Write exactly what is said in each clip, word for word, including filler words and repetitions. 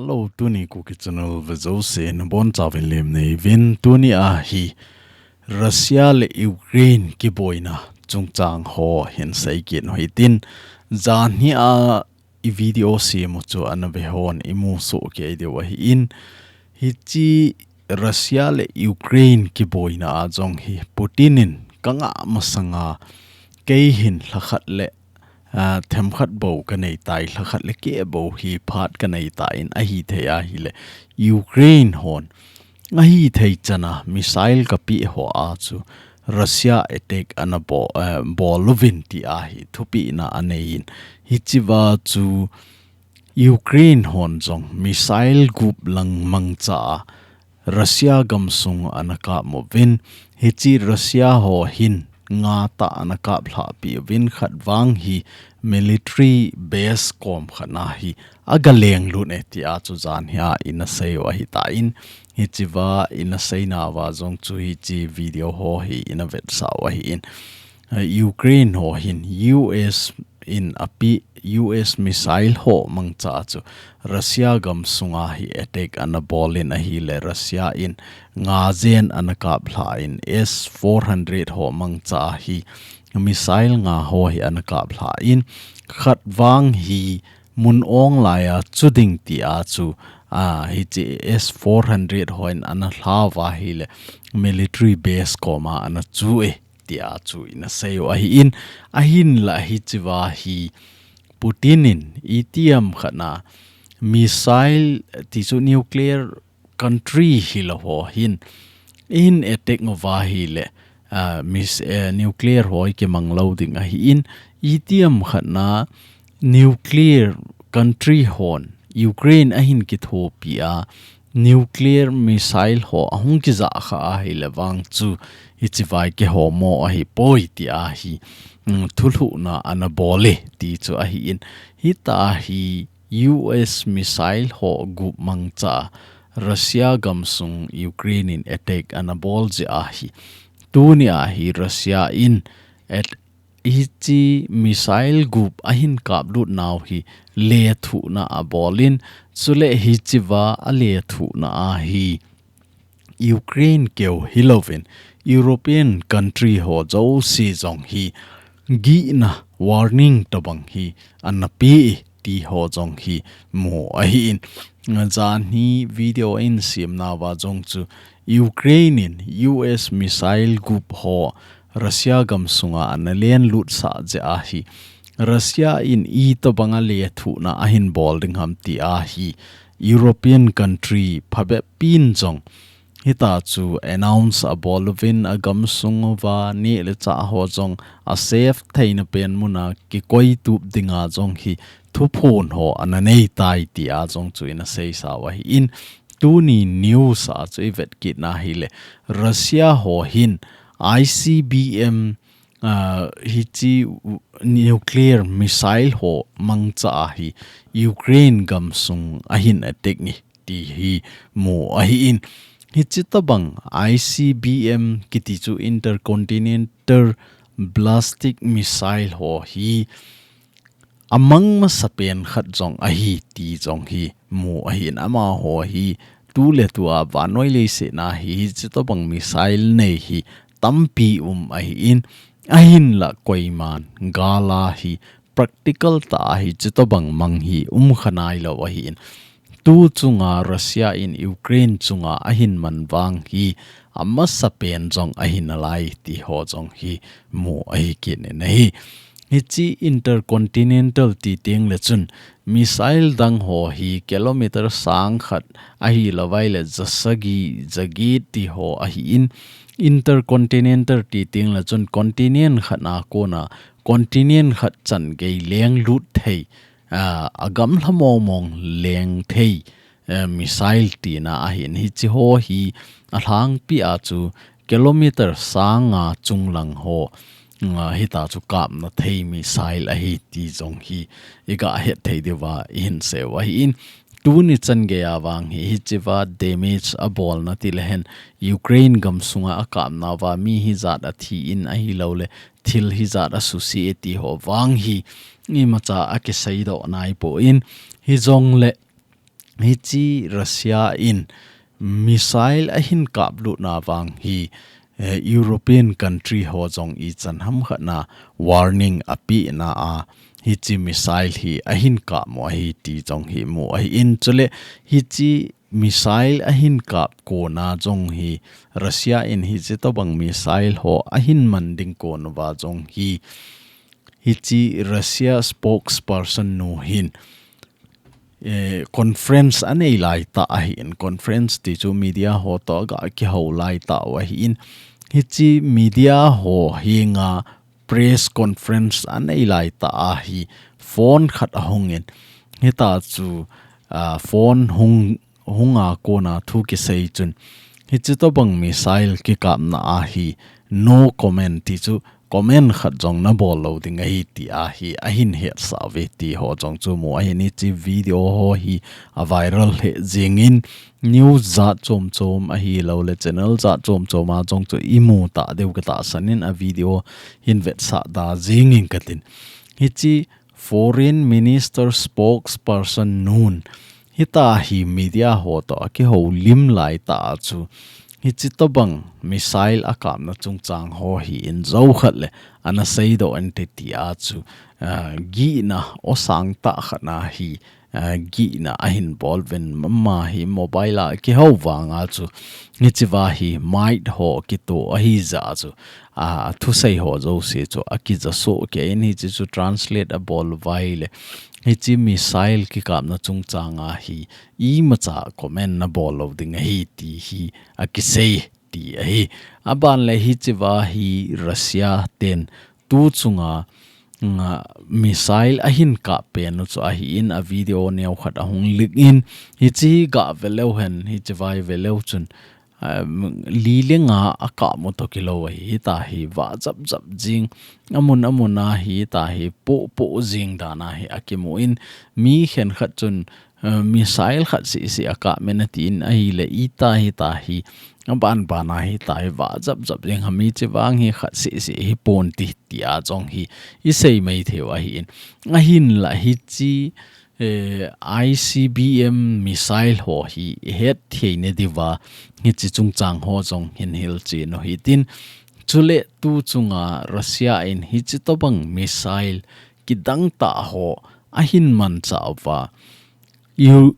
Hello, tuni Kuki Channel vejouse nabonchauvin lemna neiyuvin. Tuni ahi Russia le Ukraine kiboina chungchang ho hin seikit u hitin, janhi a i video sem u chu ana vehon imu soh kei diu ahin. Hiche Russia le Ukraine kiboina a jong hi Putin in kangah masanga kei hin lhakhat le, ah, themkhat bou kaneitai, lhakhat le keh bou hi phat kaneitai in ahithei ahile Ukraine hon ahithei chana missile kapeh ho a chu Russia attack ana bo-, eh, bol uvin ti ahi thupehna anei in. Hichea chu Ukraine hon jong missile gup lang mangcha a Russia gamsung ana kap uvin, hiche Russia ho hin nga tah ana kap lhahpi uvin khat vang hi military base kom khat na hi aga lenglut e tia chu janhi a ina sei u ahitan, hichea ina seina uva jong chu hiche video ho hi ina vetsah u ahin. Eh, Ukraine ho hin U S in apeh U S missile ho mangcha chu Russia gamsunga hi attack ana bol in ahile Russia in nga jen ana kap lha in S four hundred ho mangcha hi missile nga ho hi ana kap lha in khat vang hi mun ong laiya chu ding tia chu, ah, hiche S four hundred ho in ana lha uva ahile military base koma ana chu e tia chu ina sei u ahin, ahinla hichea hi Putin in itiham khat na missile ti chu nuclear country hilou ho hin, in attack uva ahile, ah, mis-, eh, nuclear ho hi kimang lou ding ahin, itiham khat na nuclear country hon Ukraine ahin kithopi a, nuclear missile ho ahung kijah kha ahile vang chu hichea hi kihomo ahipoi tia hi, mm, thulhuhna ana bol e ti chu ahin. Hitia hi U S missile ho gup mangcha Russia gamsung Ukraine in attack ana bol jeh ahi. Tuni ahi Russia in at-, hiche missile gup ahin kaplut nau hi lethuhna abol in, chule hichea alethuhna ahi Ukraine keu hilouvin European country ho jouse jong hi gihna warning tobang hi ana pe e ti ho jong hi mu ahin. Janhi video in semna uva jong chu Ukraine in U S missile gup ho Russia gamsunga ana lenlut sah jeh ahi Russia in itobanga lethuhna ahin bol ding ham tia hi European country phabep in jong hitia chu announce abol uvin agamsung uva neh le chah ho jong asafe theina pen muna kikoitup dinga jong hi thuphon ho ana neitai tia jong chu ina seisa u ahin, tuni news a chu ivet kit na hile Russia ho hin I C B M, ah, hiche u-, nuclear missile ho mangcha ahi Ukraine gamsung ahin attack e ti hi mu ahin. Hiche tobang I C B M kiti chu intercontinental ballistic missile ho hi amang masapen khat jong ahi ti jong hi mu ahin, amaho hi tuletua vannoi leiset a hi hiche tobang missile nei hi tampi um ahin, ahinla koiman gal a hi practical tah a hiche tobang mang hi umkha nailou ahin. Tu chunga Russia in Ukraine chunga ahin man vang hi amasapen jong ahi nalai ti ho jong hi mu ahi kit in ahi. Hiche intercontinental ti teng le chun missile dang ho hi kilometer sang khat ahilouvai le jasagi, jaget ti ho ahin, intercontinental ti teng le chun continent khat na kona continent khat chan gei lenglut thei, ah, agamla mong mong leng thei, eh, missile tina ahin. Hiche ho hi alhangpi a chu kilometer sang nga chunglang ho, ah, hitia chu kapna thei missile ahi ti jong hi iga het thei diuva ihin sei u ahin. Tuni chan geiya vang hi hichea damage abolna ti le hen Ukraine gamsunga akapna uva mi hijat athi in ahilou le thil hijat asuse e ti ho vang hi imacha akiseidoh naipon, hijongle hichi Russia in missile ahin kaplutna vang hi, eh, European country ho jong ichan hamkhat na warning apehna a hichi missile hi ahin kap mo ahi ti jong hi mu ahin, chule hichi missile ahin kap kona jong hi Russia in hichi tobang missile ho ahin man ding konuva jong hi hichi Russia spokesperson nu hin, eh, conference anei laitah ahin, conference ti chu media ho toh aga kihou laitah u ahin, hichi media ho henga press conference anei laitah a hi phone khat ahungin, hita chu, ah, phone hung, hunga kona thu kisei chun, hichi tobang missile kikapna a hi no comment ti chu comment khat jong nabol lou ding ahi ti a hi ahin hetsah uve ti ho jong chu mu ahin, hichi video ho hi a viral lheh jingin news jat chom chom ahilouleh channel jat chom chom a jong chu imu ta diu katahsan in a video hin vetsah da jingin katin. Hichi Foreign Minister spokesperson nun hita hi media ho toh akihoulim laitah a chu hichi tobang missile akapna chungchang ho hi in jou khat le ana seidoh inte ti a chu, ah, gihna osang tah khat na hi, ah, gihna ahin bol uvin, ama hi mobile a kihou vanga chu hichiva hi mic ho kito ahi jeh a chu, ah, thusei ho jouse chu akija soh kei in, hichi chu translate abol uva ahile hichi missile kikapna chungchang a hi imacha comment nabol lou ding ahi ti hi akisei ti ahi. Aban le hichiva hi Russia ten tu chunga, nga, missile ahin kap pen u chu ahin, a video neo khat ahung leak in, hichi ga ve leu hen, hichiva i ve leu chun, um, li le nga akap mo toh kilou ahi, hita hi vah jap jap jing, amun amun a hita hi poh poh jing dan a hi akimu in, mi khenkhat chun, eh, missile khat seh seh akap men atin ahile, ita hita hi, aban ban a hita hi vah jap jap jing ham, hichi vang hi khat seh seh hi pon ti, ti a jong hi isei mai thei u ahin. Ahinla hichi, eh, I C B M missile ho hi ihet thei na diuva hichi chungchang ho jong hin hilchen u hitin. Chule tu chunga Russia in hichi tobang missile kidang tah ho ahin manchah uva, U-,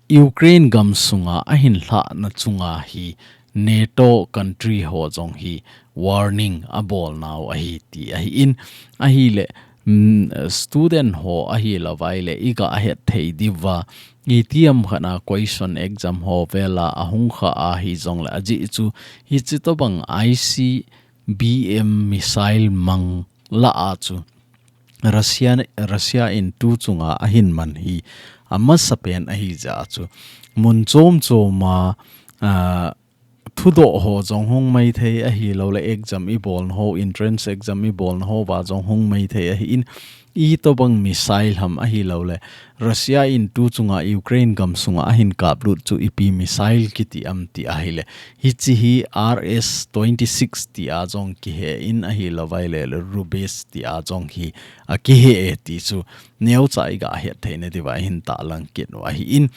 Ukraine gam sunga ahin lhahna chunga hi NATO country ho jong hi warning abolnau ahi ti ahin, ahile, mm, student ho ahilouva ahile iga het thei diuva, itiham khat na question exam ho vela ahung kha ahi jongle ajeh chu hichi tobang I C B M missile mang lah a chu Russia, Russia in tu chunga ahin man hi amasapen ahi jeh a chu mun chom chom a, ah, thudoh ho jong hung maithei ahilouleh exam ibolna ho, entrance exam ibolna ho va jong hung maithei ahin, itobang missile ham ahilouleh Russia in tu chunga Ukraine gam sunga ahin kaplut chu ipi missile kiti am ti ahile, hichi hi R S twenty six ti a jong kihe in ahilouva ahile Rubis ti a jong hi akihe e ti chu neocha iga het thei na diuva hin tahlang kit u ahin,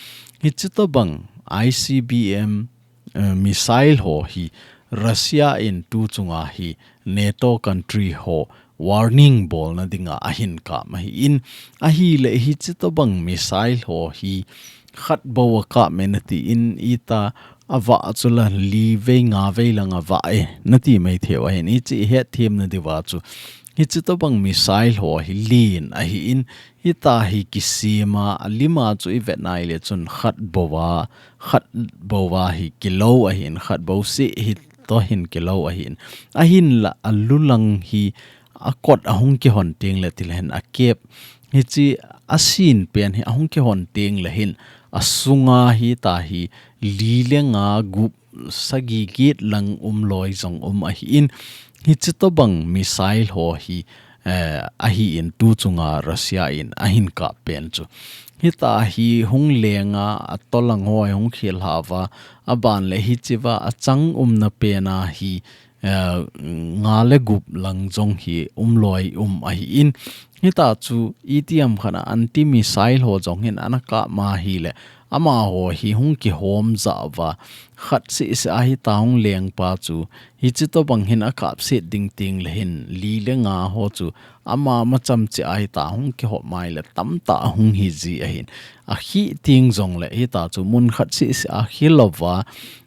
hichi tobang I C B M, eh, missile ho hi Russia in tu chunga hi NATO country ho warning bolna dinga ahin kap ahin, ahile hichi tobang missile ho hi khat bou akap men atin, ita avah chu la li vei nga vei lang avah e nati mai thei u ahin, hichi ihet them na diuva chu hichi tobang missile ho hi len ahin, hita hi kisem a, alim a chu ivet na ahile chun khat bou a, khat bou a hi kilou ahin, khat bou seh hi toh hin kilou ahin. Ahinla alu lang hi akot ahung kihon tengle tilehen akep, hichi asin pen hi ahung kihon tengle hin asunga hita hi li le nga gup sagi get lang um loi jong um ahin, hichi tobang missile ho hi, eh, ahin tu chunga Russia in ahin kap pen chu. Hita hi hung lenga atolang ho hung khel hava, aban le hichiva achang umna pen a hi, eh, nga le gup lang jong hi um loi um ahin, hita chu itiham khat na anti missile ho jong hin ana kap ma ahile, amaho hi hung kihom jeh uva, khat seh seh a hita hung lengpa chu, hichi tobang hin akap set ding teng le hin, li le nga ho chu, ama macham cheh a hita hung kihop mai le tamtah hung hi ji ahin. Ahi teng jong le hita chu mun khat seh seh a hi louva,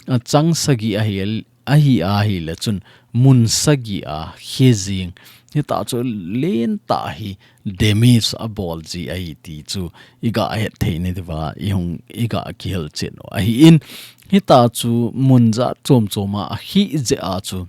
achang sagi ahi, ahi ahi le chun mun sagi a hi jing. Hita chu lentah hi damage abol ji ahi ti chu iga het thei nadiuva, ihung iga kihil chen u ahin. Hita chu mun jat chom chom a ahi jeh a chu,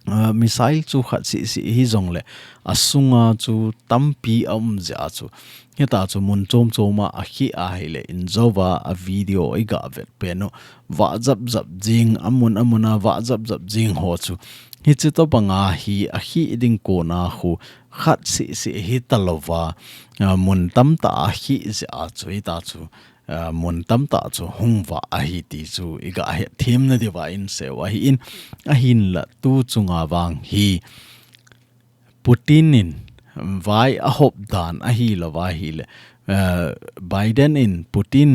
ah, missile chu khat seh seh hi jong le, asunga chu tampi aum jeh a chu. Hita chu mun chom chom a ahi ahi le injouva a video iga vet pen u. Vah jap jap jing, amun amun a vah jap jap jing ho chu. Hichi tobang a hi ahi ding kona khu khat seh seh hita louva, ah, mun tamtah a hi jeh a chu hita chu. Ah, mun tamtah chu hung vah ahi ti chu iga het them nadiuva insei u ahin, ahinla tu chunga vang hi Putin in vai ahop dan ahi louva ahi le, ah, Biden in Putin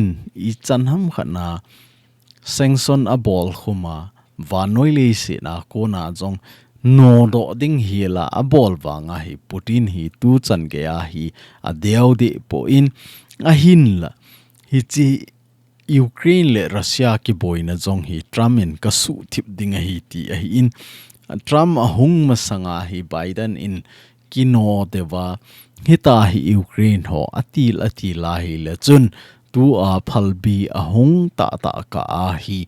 ichan ham khat na sanction abol khum a, vannoi leiset a kona jong nodoh ding hi la abol vang a hi Putin hi tu chan gei a hi adeu deh poi, ahinla hichi Ukraine le Russia kiboina jong hi Trump in kasuh thip ding ahi ti ahin, Trump ahung masang a hi Biden in kino deuva, hita hi Ukraine ho atil atil a hi le chun, tua phalbi ahung tah tah kah a hi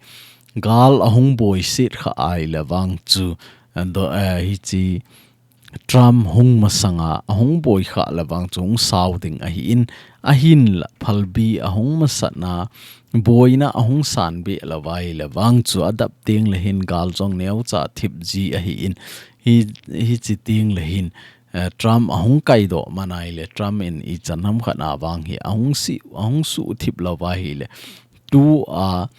gal ahung boiset kha ahi le vang chu, eh, do, eh, hichi Trump hung masang a, ahung boi kha le vang chu hung sao ding ahin, ahinla phalbi ahung masat na, boina ahung san be louva ahi le vang chu adap teng le hin gal jong neocha thip ji ahin, hi, hichi teng le hin, eh, Trump ahung kaidoh man ahi le Trump in ichan ham khat na vang hi ahung si, ahung suh thip louva ahi le tua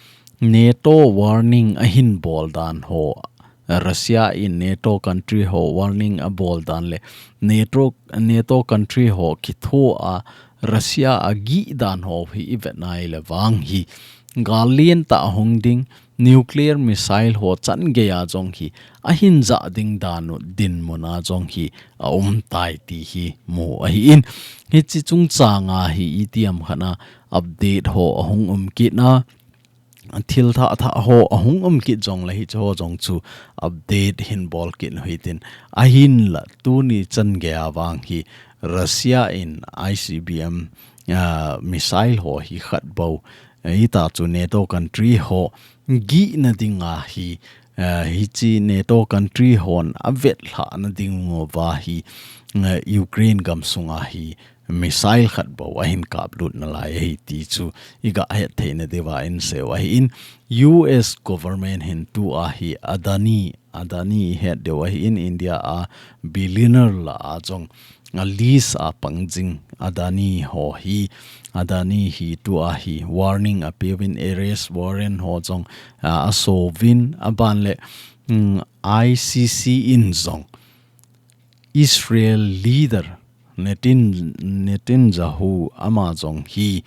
NATO warning ahin bol dan ho, Russia in NATO country ho warning abol dan le NATO, NATO country ho kitho a Russia agih dan ho hi ivet na ahi le vang hi gal lentah ahung ding, nuclear missile ho chan gei a jong hi ahin jah ding dan u dinmun a jong hi aum tai ti hi mu ahin, hichi chungchang a hi itiham khat na update ho ahung um kit na, thil thah thah ho ahung um kit jong le hichi ho jong chu update hin bol kit u hitin, ahinla tuni chan gei a vang hi Russia in ICBM, ah, missile ho hi khat bou, eh, hita chu NATO country ho gihna ding a hi, eh, hichi NATO country hon avetlhah na ding uva hi, eh, Ukraine gamsung a hi missile khat bou ahin kaplut nalai ahi ti chu iga het thei nadiuva insei u ahin, US government hin tua hi Adani, Adani ihet diu ahin, India a billionaire lah a jong a list a pang jing Adani ho hi, Adani hi tua hi warning apeuvin, arrest warrant ho jong, ah, asouvin, aban le, mm, ICC in jong Israel leader Netin-, Netanyahu ama jong hi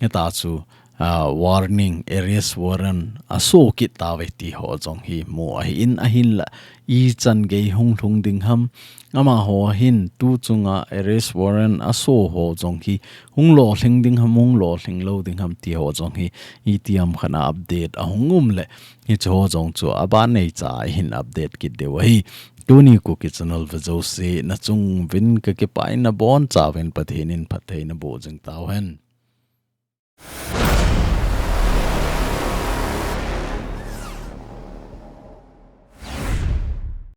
hita chu, ah, warning, arrest warrant aso kit tauve ti ho jong hi mu ahin, ahinla ichan gei hung lhung ding ham, amaho hin tu chunga arrest warrant aso ho jong hi hung lolhing ding ham, hung lolhing lou ding ham ti ho jong hi itiham khat na update ahung um le hichi ho jong chu aban neicha a hin update kit diu ahi. Tuni Kuki channel ve jouse, na chung uvin kakipah in, nabonchauvin Pathen in phatthei naboh jing tauhen.